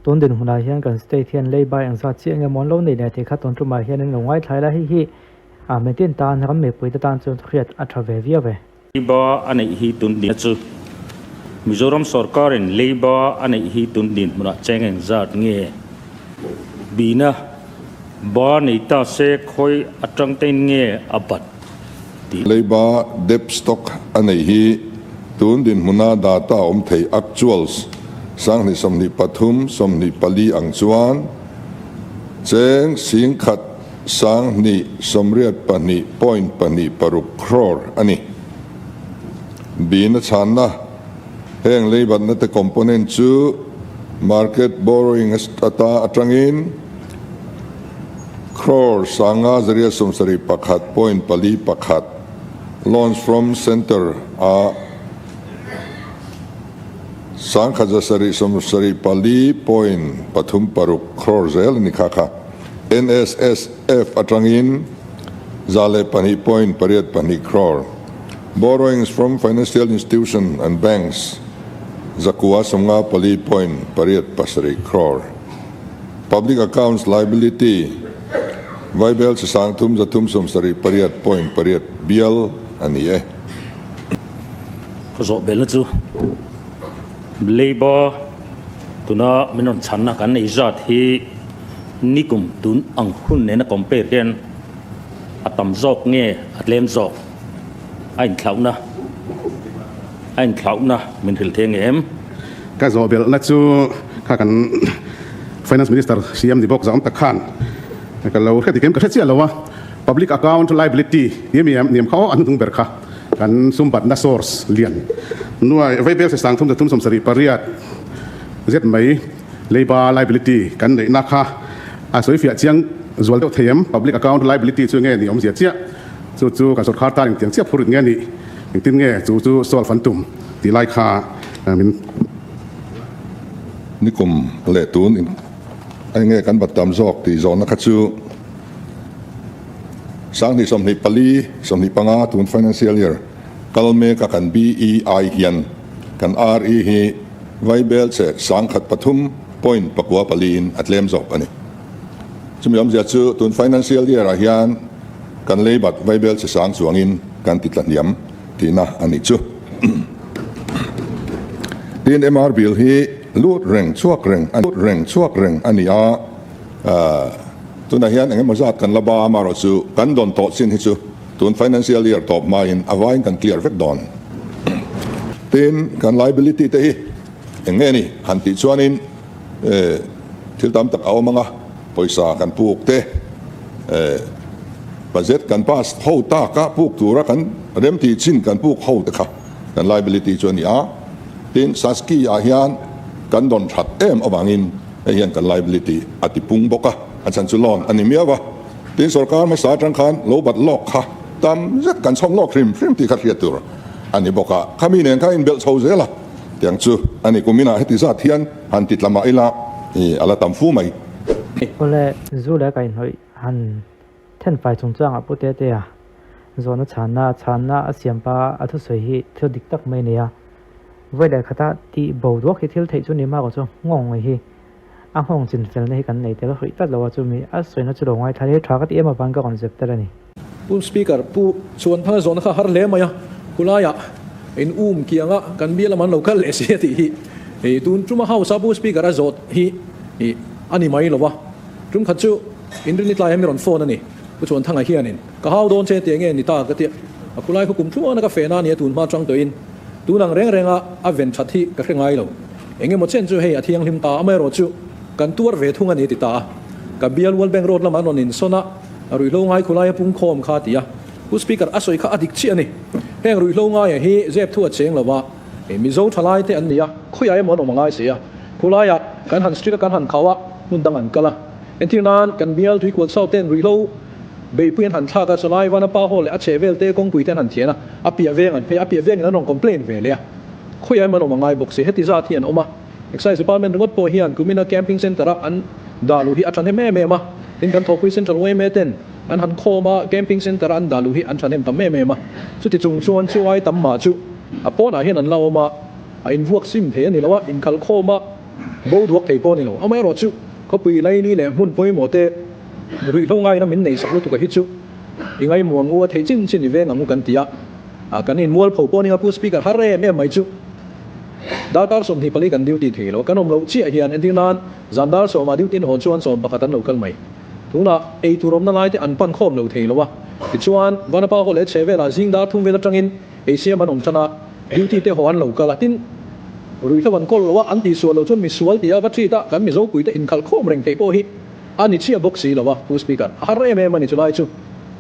Tun dinhmunah hian kan state hian leiba engzat chiah nge maw an lo nei leh tih kha tun tumah hian in lo ngaithla ila hei hi a mitin tan ram mipuite tan chuan hriat a tha ve viau e. Leiba a neih hi tun din chu Mizoram sawrkarin leiba a neih hi tun dinhmunah cheng engzat nge bihna ba nei ta se khawi atang tein nge a bat tih. Leiba debt stock a neih hi tun dinhmuna data awm thei actuals 2023 24 ang chuan cheng 10,000 2082.26 crore a ni. Bina chhanna, Heng leibatna te component chu market borrowing ata atangin crore 5,171.41, loans from centre ah 1,774.36 crore zel a ni kha kha. NSSF atangin 102.82 crore, borrowings from financial institution and banks 954.87 crore, public accounts liability vaibel chi 3,378.8 bial a ni e. Ka zawh belna chu Labour tuna min rawn chhanna kan nei zat hi nikum tun ang hun nena compare hian a tam zawk nge a tlem zawk a inthlauhna a inthlauhna min hrilh thei nge em? Ka zawh belhna chu kha kan Finance Minister CM ni bawk zang tak khan ka lo hre dik em ka hre chiah lo a, Public Account Liability tih a mi em kha aw a hnuhnung ber kha. Kan sumbatna source lian nuai vaibel se 3378 zet mai leiba liability kan neihna kha a sawifiah chiang zual deuh thei em? Public account liability chu nge ni awmzia chiah? Chu chu kan sawrkhar tan engtiang chiah phurit nge nih? Engtin nge chu chu solve an tum tih lai kha min. Nikum leh tun eng nge kan bat tam zawk tih zawhna kha chu. 2024, 25 tun financial year kal mek a kan BEI hian kan RE hi vaibel che 1003.94 in a tlem zawk a ni. Chumi awmzia chu tun financial year ah hian kan leibat vaibel che sang chuangin kan ti tla hniam tihna a nih chu. Tin MR bill hi lut reng chhuak reng reng chhuak reng a ni a. Tunah hian eng emaw zat kan la ba amarawh chu kan dawn tawh chin hi chu tun financial year tawp hmain a vaiin kan clear vek dawn. Tin, kan liability te hi eng nge ni han tih chuanin thil tam tak a awm ang a, pawisa kan puk te, budget kan pass ho taka puk tura kan remti chin kan puk ho te kha kan liability chu a ni a. Tin, Saski ah hian kan dawn that em avangin Hei hian kan liability a ti pung bawk a, a chhan chu loan a ni miau a. Tin, sorkar hmasa atang khan lo bat lawk kha tam zet kan chhawm lawk hrim hrim tih kha hriat tur a ni bawk a. Khami nen kha inbelh chho zel a, tiang chu a ni. Kuminah heti zat hian han ti tla mah ila i a la tam fu mai. Awle, zu leh kaihhnawih han thenfai chungchangah Pu Tetea zawhna chhanna chhanna a siam pa a thusawi hi thil dik tak mai a ni a. Vawi leh khata tih bo duak hi thil theih chu ni mah chu nghawng mai hi a nghawng chin felna hi kan nei tel hruih tlat lo a, chumi a sawina chu lo ngaithla hi tha ka ti em avang ka rawn zep tel a ni. Pu Speaker, Pu Chuanthanga zawhna kha har hle mai a, khulaiah in um kianga kan bial lam an lo kal leh si a tih hi i tun tuma House a Pu Speaker a zawt hi i a ni mai lo va, tum khat chu inrinni tlai hian mi rawn phone a ni, Pu Chuanthanga hianin ka hau dawn che tih enge ni ta ka ti a, khulai khaw kum tluana ka fehna a ni a tun hma chang tawhin. Tun ang reng renga a ven that hi ka hre ngai lo. Eng emaw chen chu hei a thianghlim ta amaherawh chu kan tuar ve thung a ni ti ta a. Ka bial World Bank Road lamah an rawn insawn a, ruihhlo ngai khulaia pungkhawm kha ti a. Pu Speaker a sawi kha a dik chiah a ni. Heng ruihhlo ngaia hi zep thu a cheng lo a, Mizo thalai te an ni a, khawiah emaw an awm a ngai si a. Khulaiah kan han street a kan han khauh a, hmun dang an kal a. Entir nan kan bial Tuikual South ten ruihhlo Beihpui an han thlak a, chulai Vanapa Hall leh a chheh vel te kawngpui te an han thian a, a piah veng an phei a, a piah vengin an rawn complain ve leh a, khawiah emaw an awm a ngai bawk si, heti zat hi an awm a, Excise Department ringawt pawh hian kumina Camping Centre a an dah luh hi a thahnem em em a, tin kan thawhpui Central yma ten an han khawm a, Camping Centre a an dah luh hi an thahnem tam em em a, chuti chung chuan chu ai tam mah chu a pawnah hian an la awm a, a invuak sim thei a ni lo a, inkhalh khawm a. Bo duak thei pawh a ni lo. Amaherawhchu, khawpui laili leh hmun pawimawh te ruihhlo ngaina min nei sak lutuk a hi chu i ngaihmuh ang u a theih chin chin i veng ang u kan ti a. Kan inmualpho pawh a nia Pu Speaker har em em mai chu. Darkar 24 kan duty thei lo. Kan awm loh chiah hian entir nan zan dar sawmah duty an hawn chuan 11 an lo kal mai. Tunah ei tur awmna lai te an pan khawm lo thei lo a. Tichuan, Vanapa haw leh chhe velah zing dar thum vel atangin ei siam an awm tan a, duty te haw an lo kal a. Tin, ruihhlo an kawl lo a, an tihsual lo chuan misual tia va treat a, kan Mizopui te inkhalh khawm reng theih pawh hi a ni chiah bawk si lo a, Pu Speaker. A har em em a ni chulai chu.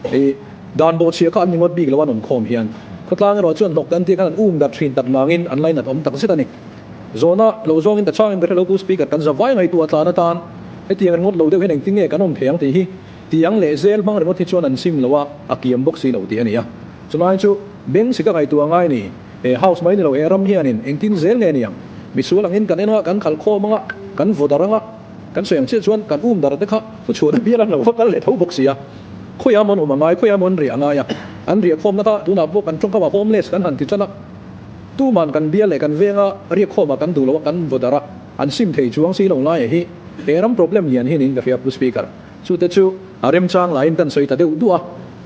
I dan bawhchhiah kha an ni ngawt bik lo an awm khawm hian. Khawtlang erawh chuan hnawk kan tih khan an um darh thin tak vangin an lainat awm tak zet a ni. Zawhna lo zawngin ka chhangin ka hre lo Pu Speaker kan za vai ngaihtuah tlan atan hetiang ringawt lo deuh hian engtin nge kan awm thei ang tih hi tiang leh zel hmang ringawt hi chuan an sim lo a, a kiam bawk si lo tih a ni a. Chulai chu beng sika ngaihtuah ngai ni. He house mai ni lo he ram hianin engtin zel nge ni ang? Misual angin kan en anga kan khalh khawm anga kan vaw dar anga kan sawi ang chiah chuan kan um dar te kha thu chhuahna bial an lo va kal leh tho bawk si a. Khawiah mawn awm a ngai, khawiah mawn riah a ngai a. An riah khawmna kha tunah pawh kan tawngkamah homeless kan han ti tan a. Tuman kan bial leh kan venga riak khawmah kan duh lo a, kan vaw darh a, an sim thei chuang si lo laia hi he ram problem lian hi niin ka hria Pu Speaker. Chute chu a remchang laiin kan sawi ta deuh duh a,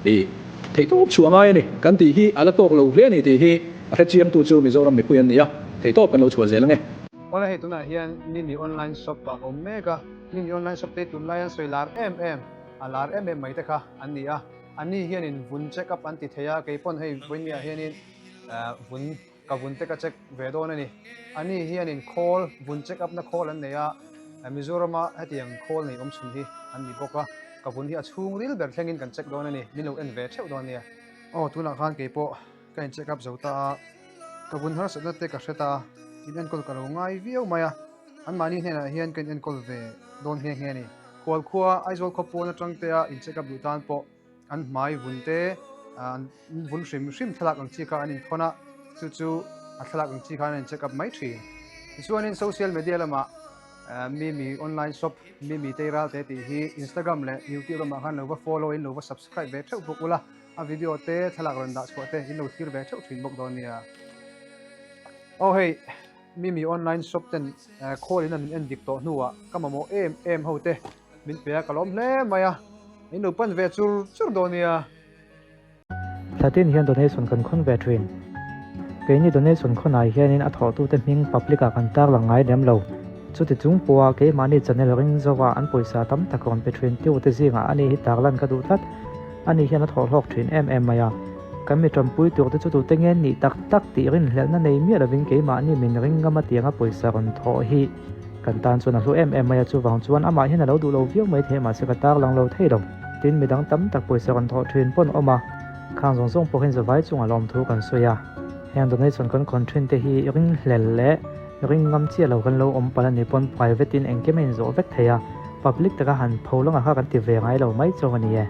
i theihtawp chhuah ngai a ni kan tih hi a la tawk lo hle a ni tih hi a hrechiamtu chu Mizoram mipui an ni a, theihtawp kan lo chhuah zel ange. Awle hei tunah hian Mimi online shop ah a awm mek a, Mimi online shop te hi tunlai an sawi lar em em, a lar em em mai te kha an ni a, anni hianin vun check up an ti thei a, keipawn hei vawinia hianin Vun ka vun te ka check ve dawn a ni. Ani hianin khawl, vun check up na khawl an nei a, Mizorama hetiang khawl nei awm chhun hi an ni bawk a, ka vun hi a chhung ril ber thlengin kan check dawn a ni, min lo en ve theuh dawn nia. Aw tunah khan kei pawh ka in check up zo ta a, ka vun harsatna te ka hre ta a, in enkawl ka lo ngai viau mai a, anmahni hnenah hian ka in enkawl ve dawn nghe nghe a ni. Khualkhua Aizawl khawpawn atang te a in check up duh tan pawh An hmai vun te, an vun hrim hrim thlalak ang chi kha an inthawn a, chu chu a thlalak ang chi khan an in check up mai thin. Tichuanin social media lamah Mimi online shop, Mimi Teiral te tih hi Instagram leh YouTube lamah khan lo va follow in lo va subscribe ve theuh bawk ula, a video te thlalak rawn dah chhuah te in lo thlir ve theuh thin bawk dawn nia. Aw hei Mimi online shop ten call in an en dik tawh hnuah ka mamawh em em ho te Min pe a, ka lawm hle mai a, in lo pan ve chur chur dawn nia. Thlatin hian donation kan khawn ve thin. Keini donation khawnah hianin a thawhtute hming public ah kan tarlang ngai lem lo. Chuti chung pawha keimahni channel ring zova an pawisa tam tak rawn pe thin tiu te zingah ani hi tarlan ka duh tlat. Ani hian a thawh hlawk thin em em mai a. Kan mi tanpui tur te chu tute nge nih tak tak tih rinhlelhna nei miah lovin keimahni min ring ngam a tianga pawisa rawn thawh hi Kan tan chuan a hlu em em mai a, chuvang chuan amah hian a lo duh lo viau mai thei mahse ka tarlang lo thei lo. Tin, midang tam tak pawisa rawn thawh thin pawn awm a, khang zawng zawng pawh hian zavai chungah lawmthu kan sawi a. Heng donation kan khawn thin te hi ringhlel leh ring ngam chiah lo kan lo awm palh a ni pawn private in engkim a inzawh vek thei a, public taka han pho langa kha kan ti ve ngai lo mai chauh a ni e.